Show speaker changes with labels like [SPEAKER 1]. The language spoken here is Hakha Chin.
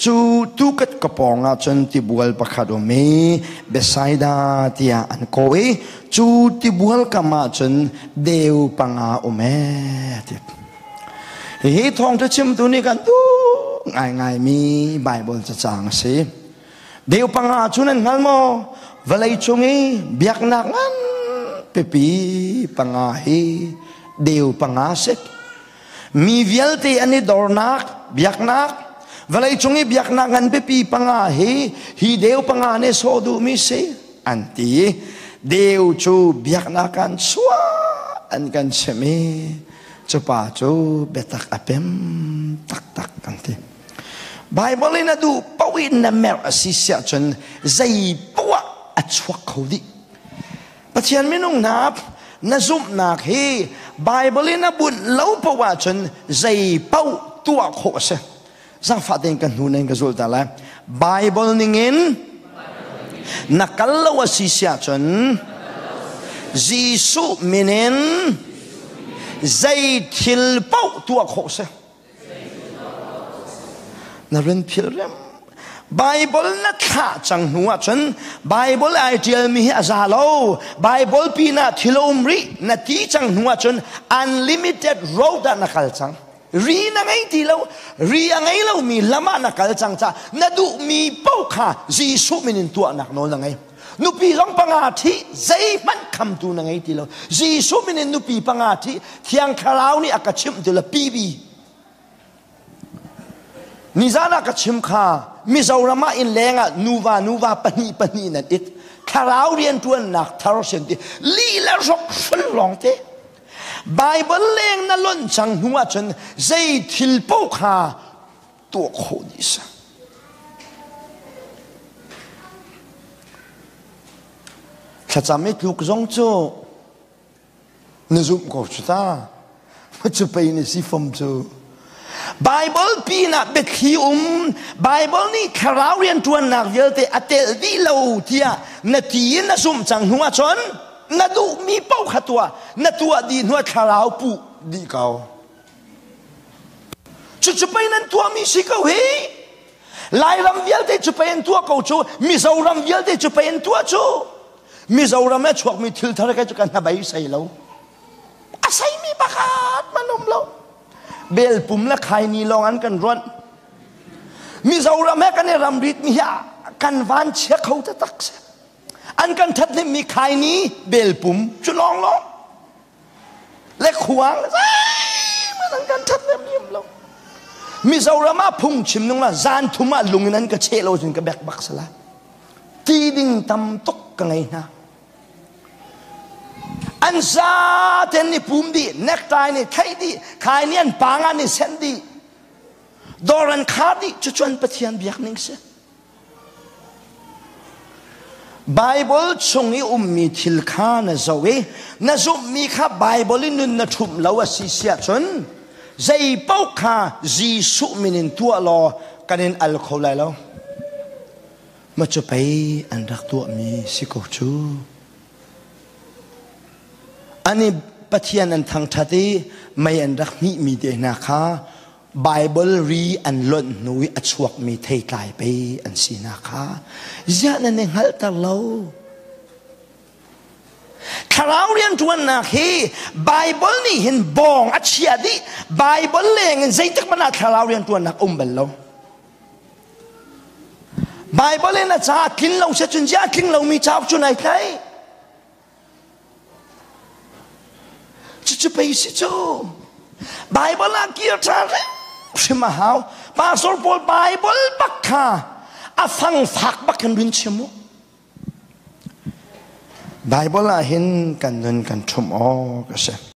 [SPEAKER 1] Cu tukat ka pawng ah cun tibual pakhat um i Bethsaida tiah an kawh i cu tibual kam ah cun deu panga um ee ti. Hihi thawngṭha chimtu nih kan duh ngaingaimi Baibal cacang a si. Deu panga cu nan hngal maw? Vawlei cung i biaknak ngan pipi panga hi deu panga si. Mi vialte an i dornak biaknak vawlei cung i biaknak ngan pipi panga hi hi deu panga nih sawh duhmi si an ti. Deu cu biaknak an chuah an kan chimh i cu pa cu biatak a pem taktak kan ti. Bible in a duh paoh in na merh a si siah cun zei poah a chuak kho dih. Pathian minung hna na zumhnak hi Bible in a bunh lo paoh ahcun zei paoh tuah khawh a si. Zaangfah tein ka hnu nan ka zulh ta lai. Bible ningin na kal lo a si siah cun Jesuh min in zei thil paoh tuah khawh a si. Na run phil rem. Bible na thlah cang hnu ahcun Bible ai ṭialmi hi a za lo. Bible pinah thil a um rih na ti cang hnu ahcun unlimited road ah na kal cang. Ri na ngei ti lo. Ri a ngei lomi lam ah na kal cang caah na duhmi paoh kha Jesuh min in tuahnak nawl na ngei. Nupi zong panga ṭhi zeihmanh khamtu na ngei ti lo. Jesuh min in nupi panga ṭhi Thiang Thlarau nih a ka chimh ti lo PB. Nizan ah ka chim kha Mizoram ah inn leng ah nuva nuva pahnih pahnih nan it. Thlarau rianṭuannak thar sin ti lih le hrok hrul lawng te. Bible leng na lonh cang hnu ahcun zei thil paoh kha tuah khawh dih si. Thlacam i tluk zong cu na zumh ko cu ta. Cu pei na si fom cu. Bible pinah biathli um Bible nih thlarau rianṭuannak vialte a telh dih lo tiah na ti in na zumh cang hnu ahcun na duhmi paoh kha tuah na tuah dih hnu ah thlarau puh dih ko. Cucu pei nan tuahmi si ko hi. Lairam vialte cu pei an tuah ko cu. Mizoram vialte cu pei an tuah cu. Mizoram ah chuakmi thil thar kai cu kan hnabei sei lo. A seimi pakhat man um lo. Bel pum le khaini lawng an kan ruanh. Mizoram he kan i ramrit mi hi kan van chia kho taktak si. An kan thathnemmi khaini bel pum cu lawng lawng. Le khuang zeihmanh an kan ṭhathnem liam lo. Mizoram ah phungchim nung la zan thum ah lung in an ka cheh lo cun ka bek bak sala. Ti ding tam tuk ka ngei hna. An za ten ni pum dih, necktie nih theih dih, khai nih an panga nih senh dih. Dawr an khar dih, cucu an Pathian biak ning si. Baibal chung i ummi thil kha na zoh i na zumhmi kha Baibal i nun na ṭhumh lo a si si ahcun zei paoh kha Jesuh min in tuah law kan in al kho lai lo. Ma cu pei an rak tuahmi si ko cu. An i Pathian an thangṭhat i mei an rak hmihmi te hna kha Bible ri an lonh hnu i a chuakmi theitlai pei an sinak kha ziah nan i hngalhter lo. Thlarau rianṭuannak hi Bible nih hin bawng a chia dih. Bible leng in zeitik hmanh ah thlarau rianṭuannak um bal lo. Bible in a ca tlin lo se cun ziah tling lomi cauk cu nai tlaih. Cucu pei si cu. Bible ah kir ṭhan hrim a hau. Pastor pawl Bible bak kha a fangfak bak hin run chim u. Bible ah hin kan nun kan ṭhumh awk a si.